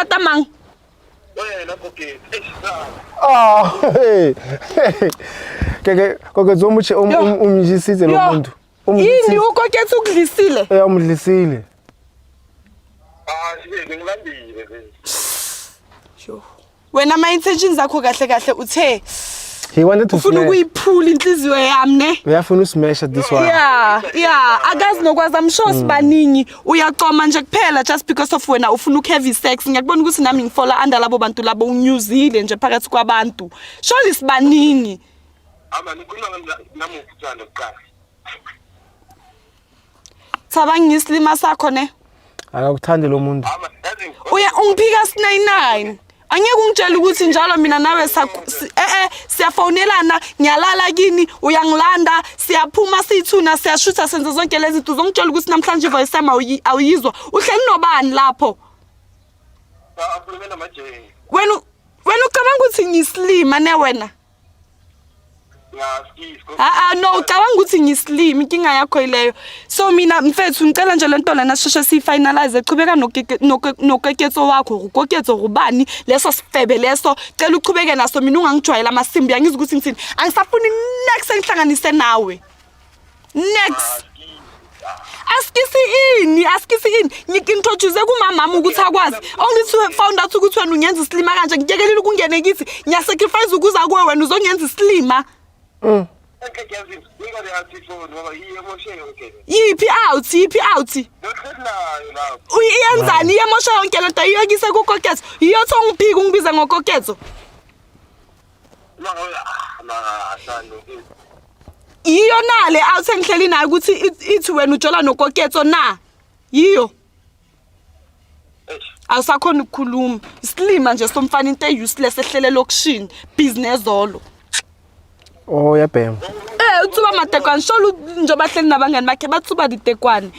Rata mang? Wena Koketso. Eish, ah. Oh, hey. Keke Koketso o motjhe o Yo. o mjisitse lo Yo. muntu. O Yini mdlisitse. uKoketso ukudlisile? Eh, umdlisile. Ah, nje ngilandile nje. Yo. Wena ma intentions zakho kahle kahle uthe He wanted to ufuna smash. ukuyiphula inhliziyo yami, ne? Uyafuna usmash this one. Yeah, akazi nokwazi, I'm sure sibaningi uyaqoma nje kuphela just because of wena ufuna uku-have sex. Ngiyakubona ukuthi nami ngifola under labo bantu labo unyuzile nje phakathi kwabantu. Surely sibaningi. Ama nikhuluma namuphi uthando kuqala? Thabang, ngisilima sakho, ne? Akakuthandi lo muntu. Ama yazi. Uya ungiphika 99. Angeke ungitshele ukuthi njalo mina nawe siyafonelana, ngiyalala kini, uyangilanda, siyaphuma siyithuna, siyashutha, senza zonke lezi zinto. Uzongitshela ukuthi namhlanje ivoice yami awuyizwa? Uhleli nobani lapho? Akhulume namaje. Wena ucabanga ukuthi ngiyisilima, ne wena? Ngasikisi. Ah ah, no, ucabanga ukuthi ngiyisilima, inkinga yakho yileyo. So mina mfethu ngicela nje lento lena sheshe siyifinalize. Chubeka noKoketso wakho, uKoketso ubani leso sifebe leso, cela uchubeke naso. Mina ungangijwayela amasimbi, angizwa ukuthi ngithini. Angisafuni next engihlanganise nawe. Next. Asikisi ini? Asikisi ini? Ngikintroduce kumamama ukuthi akwazi. Only found out ukuthi wena ungenza isilima kanje. Ngiyekelile ukungene kithi. Ngiyasacrifice ukuza kuwe, wena uzongenza isilima. Engeke yazi, ngingale athi phone ngoba iyemoshe yonke. Yiphi out? Yiphi out? Lohleli nayo lapho. Uyenzani? Iyemosha yonke lento, iyokise kuKoketso. Iyothi ungiphika ungibiza ngoKoketso. Manga ah manga asando. Yiyo nale out engihleli nayo ukuthi ithi wena ujola noKoketso na? Yiyo. Eish. Awusakhona ukukhuluma. Isilima nje somfana, into e-useless ehlele lokishini. Business zolo. Oh, uyabhema. Eh, utsuba matekwane. Sholo njengoba hleli nabangani bakhe batsuba ditekwane.